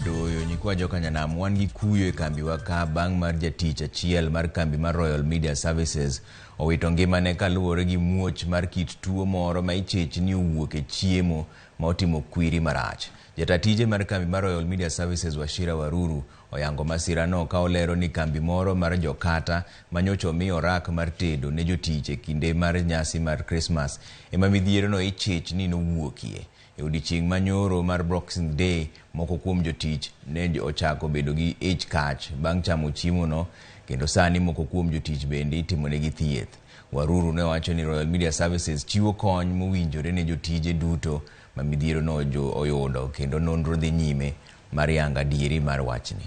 Doyo nyikwa jokanyanam wan gi kuyo e kambiwa ka bang' mar jatich achiel mar kambi mar Royal Media Services owito ngimane kaluwore gi muoch mar kit tuo moro ma ichich ni owuok e chiemo ma otimo kwiri marach. Jata tije mar kambi mar Royal Media Services Wachira Waruru oyango masirano ka olero ni kambi moro mar jokata ma nyocha omi orak mar tedo ne jotich e kinde mar nyasi mar Krismas ema midhierono ichich ni nowuokie. E odiechieng' ma nyoro mar Boxing Day, moko kuom jotich ne ochako bedo gi ich kach bang' chamo chiemono kendo sani moko kuom jotich bende itimonegi thieth. Waruru ne wacho ni Royal Media Services chiwo kony mowinjore ne jotije duto ma midhierono oyudo kendo nonro dhi nyime mar yango adieri mar wachni.